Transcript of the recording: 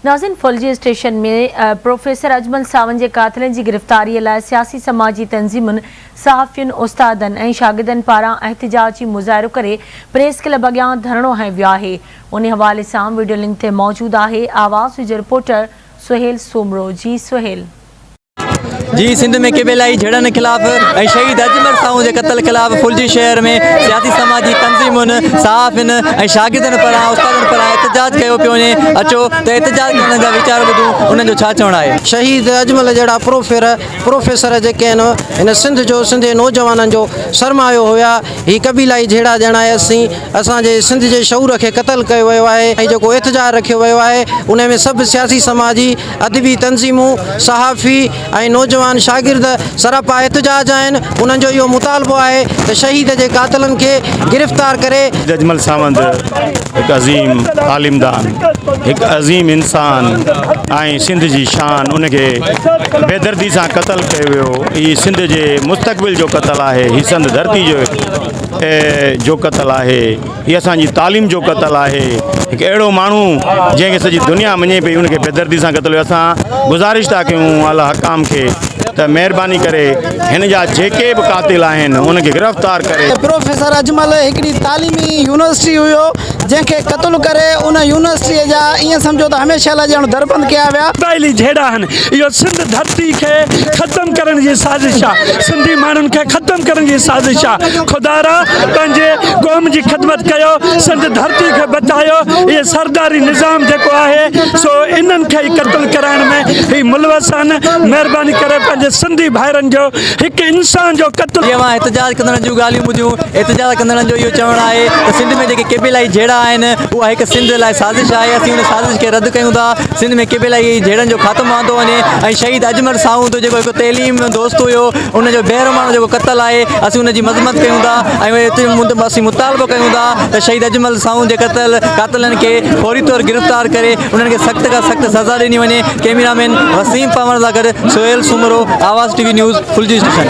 ناظرين Phulji station ۾ professor Ajmal Sawand جي قاتلن جي گرفتاري لاء سياسي سماجي تنظيمن، صحافين، استادن ۽ شاگردن پاران احتجاجي مظاهرو ڪري پريس ڪلب اڳيان ڌرڻو هنيو ويو آهي انهي حوالي سان وڊيو لنڪ تي موجود آهي آواز جو رپورٽر سهيل سومرو جي سهيل. جي سنڌ ۾ قبيلائي جهيڙن خلاف ۽ شهيد اجمل ساهو جي قتل خلاف ڦلجي شهر ۾ سياسي سماجي تنظيمن صحافين ۽ شاگردن پاران استادن پاران احتجاج ڪيو پيو وڃي اچو ته احتجاج ڪندڙن جا ويچار ٻڌون انهن جو ڇا چوڻ آهي. شهيد اجمل جهڙا پروفير پروفيسر جيڪي آهن هن سنڌ جو سنڌ جي نوجوانن جو سرمايو هيا هي قبيلائي جهيڙا ڄڻائي اسين اسان جي سنڌ جي شعور کي قتل ڪيو ويو آهي ۽ جيڪو احتجاج رکيو ويو آهي ان ۾ سڀ سياسي سماجي ادبي تنظيمون، صحافي ۽ نوجوان شاگرد سراپا احتجاج آهن، انهن جو اهو مطالبو آهي ته شهيد جي قاتلن کي گرفتار ڪري. اجمل ساوند هڪ عظيم عالمدان، هڪ عظيم انسان ۽ سنڌ جي شان ان کي بيدردي سان قتل ڪيو ويو هي سنڌ جي مستقبل جو قتل آهي هي سنڌ ڌرتي جو جو قتل آهي. هي اسان جي تعليم جو قتل آهي هڪ اهڙو ماڻهو جنهن کي سڄي دنيا مڃي پئي ان کي بيدردي سان قتل ڪيو اسان گذارش ٿا ڪيون اعليٰ حڪام کي ته مهرباني ڪري هن جا جيڪي به قاتل آهن ان کي گرفتار ڪري. پروفيسر اجمل هڪڙي تعليمي يونيورسٽي هيو جنهن کي قتل ڪري ان يونيورسٽي جا ائين سمجهو ته هميشه لاء ڄڻ در بند ڪيا ويا. قبائلي جهيڙا آهن اهو سنڌ ڌرتي کي ختم ڪرڻ جي سازش آ سنڌي ماڻهن کي ختم ڪرڻ جي سازش آ خدارا پنهنجي قوم جي خدمت ڪيو سنڌ ڌرتي کي بچايو اهي سرداري نظام جيڪو آهي سو انهن کي ئي قتل ڪرائڻ ۾ هي ملوث آهن مهرباني ڪري پنهنجي سنڌي ڀائرن جو هڪ انسان جو قتل جي اوهان احتجاج ڪندڙن جون ڳالهيون ٻڌيون احتجاج ڪندڙن جو اهو چوڻ آهي ته سنڌ ۾ جيڪي قبيلائي جهيڙا آهن اها هڪ سنڌ لاء سازش آهي اسين ان سازش کي رد ڪيون ٿا سنڌ ۾ قبيلائي جهيڙن جو خاتمو آندو وڃي ۽ شهيد اجمل ساوند جيڪو هڪ تعليم دوست هيو ان جو بيرحماڻو جيڪو قتل آهي اسين ان جي مذمت ڪيون ٿا ۽ اسين مطالبو ڪيون ٿا ته شهيد اجمل ساوند جي قتل قاتلن کي فوري طور گرفتار ڪري انهن کي سخت کان سخت سزا ڏني وڃي ڪئميرا مين وسيم پنهور سان گڏ Sohail Soomro Awaz T V news Phulji station.